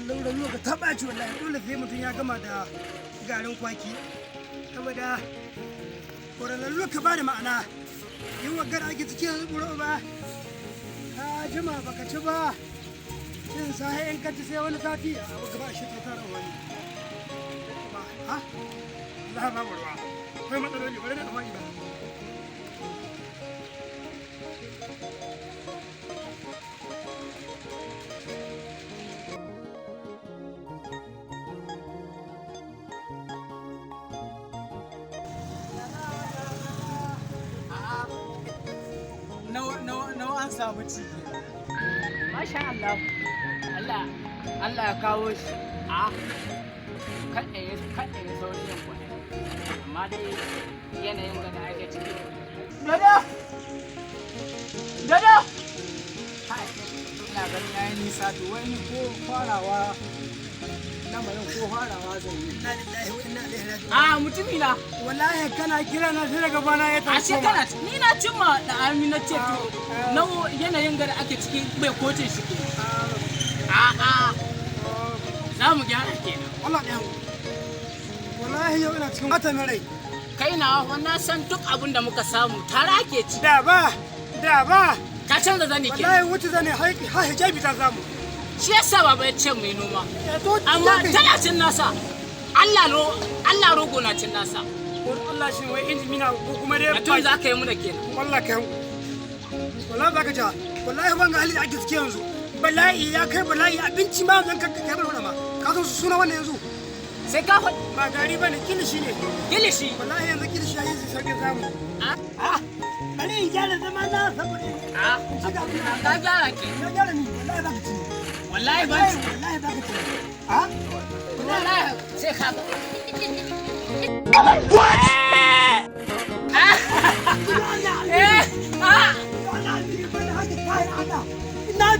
Wannan ka ta ɓaci wallahi, dole sai mutum ya gama da garin kwaki saboda ƙwararru ka ba da ma'ana yin wagar ake ciki yanzu ƙuro ba ka jima baka ci ba cin sahi in ka ci sai wani sati a abu gaba shi ta tara wani ba ha Allah ba mu ruwa akwai matsaloli bari na ɗama ba. Nawa an samu ciki. Masha Allah. Allah Allah ya kawo shi. A kaɗa ya saurin yin kuɗi. Amma dai yanayin ga da ake ciki. Dada! Dada! Hai, ina ganin yayi nisa To wai ni ko farawa lamarin ko farawa zan yi. Inna lillahi wa inna ilaihi raji'un. A mutumi na. Wallahi kana kira na sai daga bana ya Ashe kana ni na cimma da Amina ce to na yanayin ga da ake ciki bai koce shi ke. A a za mu gyara kenan. Allah ɗayan wallahi yau ina cikin wata mai rai. Kai na na san duk abin da muka samu tare ake ci. Da ba da ba. Ka canza zani kenan. Wallahi wuce zane har hijabi ta samu. Shi yasa baba ya ce mu yi noma. To Amma tana cin nasa. Allah ro Allah rogo na cin nasa. Ko Allah shi wai injimi na ko kuma dai Mutum za ka yi muna kenan. Wallahi kai wallahi baka ja wallahi wanga hali da ake ciki yanzu bala'i ya kai bala'i abinci ma zan kai kai bar ma ka san su suna wannan yanzu Sai ka faɗi ba gari bane kilishi ne kilishi. Wallahi yanzu kilishi ya yi su sauƙin samu. A bari in gyara zama na saboda A in ci gaba na ka gyara ke. Na gyara ni wallahi baka ci. Wallahi ba ci. Wallahi baka ci. A Wallahi sai ka ga. Eh, ah,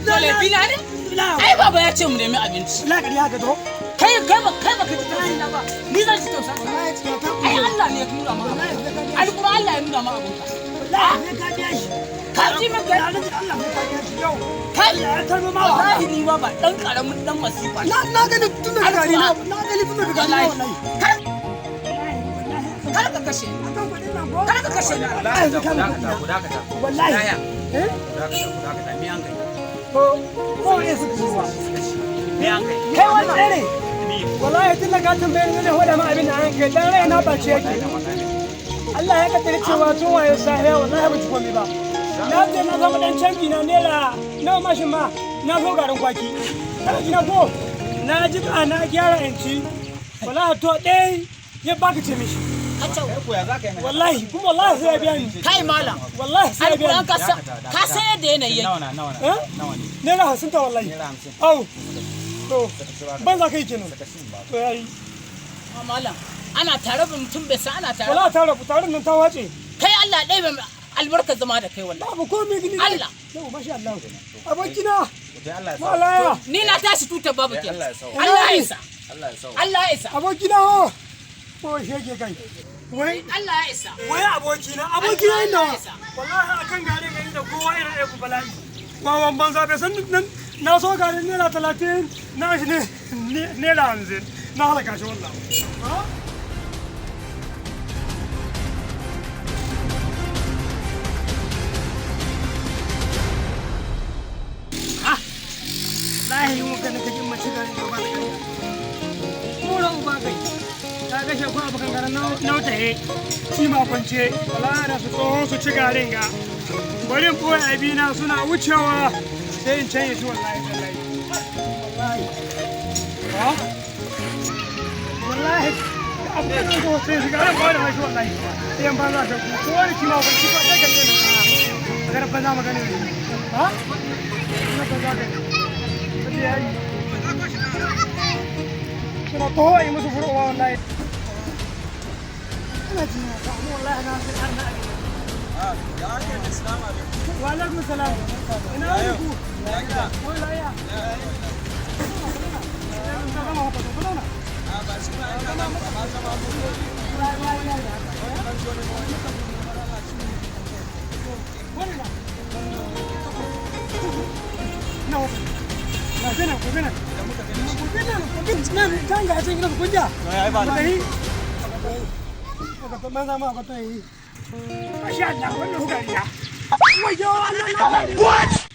dole fila ne? Ai baba ya ce mu nemi abinci. Kai kai ba kai ba ka ji tausayi na ba. Ni zan ji tausayi. Ai Allah ne ya nuna ma. Alƙur'an Allah ya nuna ma abunka. Ka ji min kai. Kai wallahi ni ma ba dan karamin dan masifa. Na gani tun daga gari na na gani tun daga gari na wallahi. Kar kar ka kashe ni. Kar ka kashe ni. Wallahi eh ko ko ne su ci ba. Kai wannan ne. Wallahi tun daga tambayar ne hoda ma abin da an kai dan rai na bace yake. Allah ya kaddara cewa tun waye sahiya wallahi ba ci komai ba. Na je na zama dan canji na naira nawa mashin ma na zo garin kwaki. Kana ji na ko na ji na gyara inci. Wallahi to dai ya baka ce mishi. Wallahi kuma wallahi sai ya biya ni. Kai malam. Wallahi sai ya biya Alƙur'an ni. ka san yadda yanayi yake. Eh? Naira 50 ta wallahi. Au. To ban za ka yi kenan. To yayi. Ah, malam ana tare da mutum bai san ana tare. Wallahi ta rabu tarin nan ta wace. Kai Allah ɗaya bai albarka zama da kai wallahi. Babu komai gini. Allah. Yau masha Allah. Abokina. Malaya. Ni na tashi tutar babu ke. Allah ya isa. Allah ya isa. Abokina ho. Ko shege kai. Wai Allah ya isa. wai abokina abokina inda Allah ya isa. wallahi akan gare gari da kowa irin aiku bala'i. Wawan banza bai san nan na so garin naira 30 na shi ne naira 50 na halaka shi wallahi. Ha? Wallahi yi muka nika jin mace garin da ba ta kai. Kura uba kai. Ta gashe ku abokan garin na wata he. Shi ma kwance. Wallahi da su tsohon su ci garin ga. Bari in ɓoye abina suna wucewa sai in canye shi wallahi tallahi. Wallahi. Ha? Wallahi. Abokan nan ko sai su garin ba da shi wallahi. Sai yan banza ta ku. Ko wani ci ma kwance ba sai ka ne. Magana banza magana ne. Ha? Magana banza kai. Suna taho a yi musu furowa wallahi. Ina ji na samu wallahi na sai har na abin. Wa alaikum salam. Ina wani ku? Wai laya. bi nan, ku bi nan. Ku bi nan, ku bi nan, can ga can gidan kunja. Ai ba. Ku tafi. Ku maza ma ku tafi. Masha Allah, wannan dariya. Wayo Allah na. What?